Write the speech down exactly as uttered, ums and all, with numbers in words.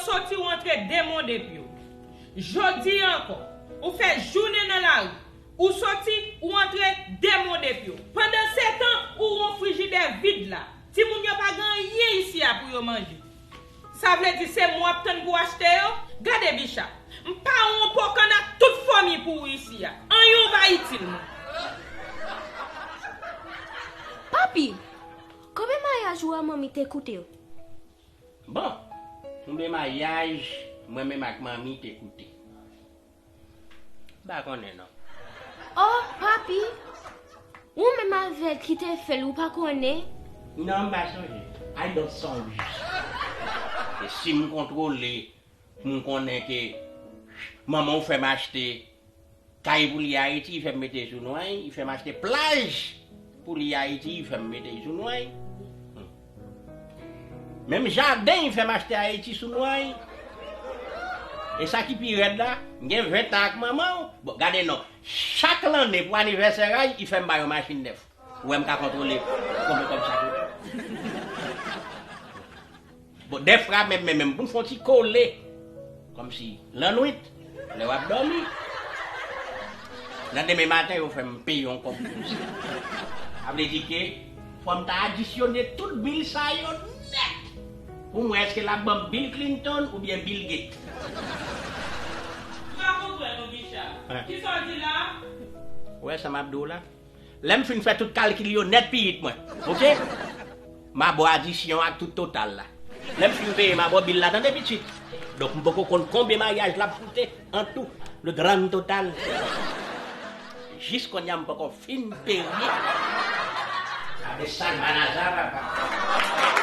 Soti ou antre de mon de pye w. Jodi a ankò, ou fè jounen nan lari. Ou soti, ou antre de mon de pye w. Pandan se tan, ou wè yon frijidè vid la. Timoun yo pa gen anyen isi a pou yo manje. Sa vle di se mwen w ap tann pou w achte yo? Gade Bicha, m pa wè yon po kann ak tout fòmi pou ou isi a. Anyen w pa itil mwen. Papi, konbyen maryaj ou a manmi te koute w? Bon, konbyen maryaj mwen menm ak manmi te koute? M pa konnen non. Oh, papi, ou menm avè l ki te fè l ou pa konnen? Non, m pa sonje. I don't songe. E si m kontwole pou m konnen ke manman w fè m achte kay pou li Ayiti, li fè m mete sou nou, li fè m achte plaj pou li Ayiti, li fè m mete sou nou. Menm jaden li fè m achte Ayiti sou nou. E sa ki pi rèd la, m gen ven tan ak manman w. Bon, gade non, chak lanne pou anivèsè Ray, li fè m bay yon machin nèf. Ou wè m ka kontwole konbyen kòb sa koute. Bon, dèfwa menm, menm, menm, pou m fè yon ti kole. Kòmsi, lannwit, lè w ap dòmi. Nan demen maten, yo fè m peye yon kòb pou sa. Sa vle di ke fò m ta adisyone tout bil sa yo nèt pou m wè èske l ap ban m Bill Clinton oubyen Bill Gates. M pa konprann ou, Bicha. Kisa w di la a? Ou wè sa m ap di w la? Lè m fin fè tout kalkil yo nèt piyit mwen, oke? M a ba w adisyon ak tout total la. Lè m fin peye m a ba w bil la tande pitit. Donk m poko konn konbyen maryaj la ap koute an tou, le grand total. Jis kounye a m poko fin peye. Gade sa l banaza papa.